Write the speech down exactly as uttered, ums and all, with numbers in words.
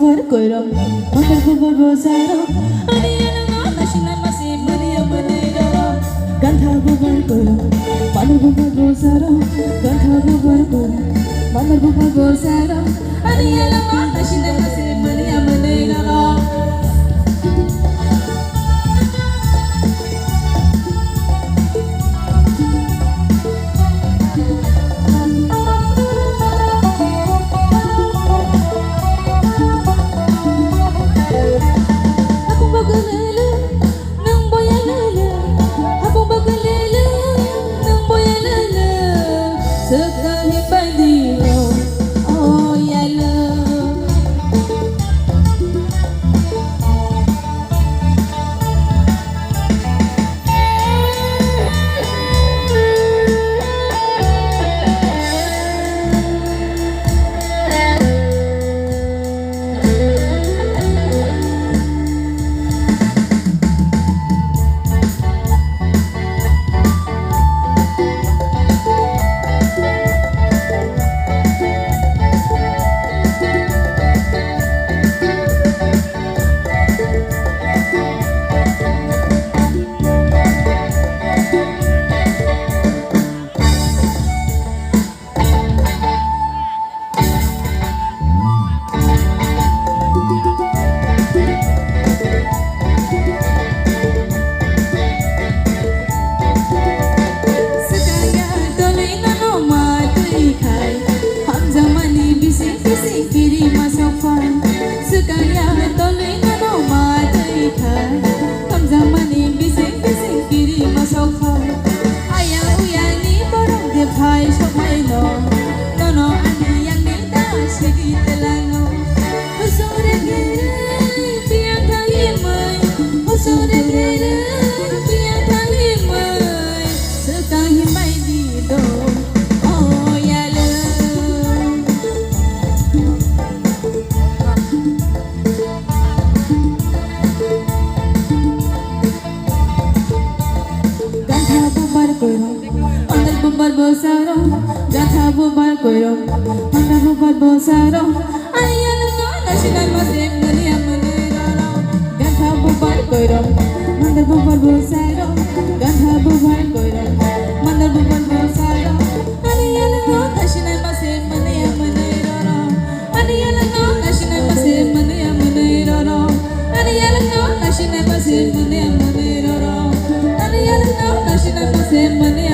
Bubar koirom, mandar bubar bosaro, ani alanga nasina masi mania mania roro. Gantha bubar koirom, mandar bubar bosaro, gantha bubar koirom, mandar bubar bosaro, ani alanga nasina masi mania mania roro. Swkangya tolwi nono ma twi khai, hamjakmani bising bising kiri ma sok phai. Swkangya tolwi nono ma twi khai, hamjakmani bising bising kiri ma sok phai. Ayang uyangni borok de phai sokmaino, nono ani yangni da sidi telano. Husung re khere piyang thangimai, husung re khere piyang thangimai, swkang himbai di do, o yalo. Gantha bubar koirom, mandar bubar bosaro. Gantha bubar koirom, mandar bubar bosaro. Ani alanga nasinai mase mania mania roro. Gantha bubar koirom, mandar bubar bosaro. Gantha bubar koirom, mandar bubar bosaro. Ani alanga nasinai mase mania mania roro. Ani alanga nasinai mase mania mania roro. Ani alanga nasinai mase mania mania roro. Ani alanga nasinai mase mania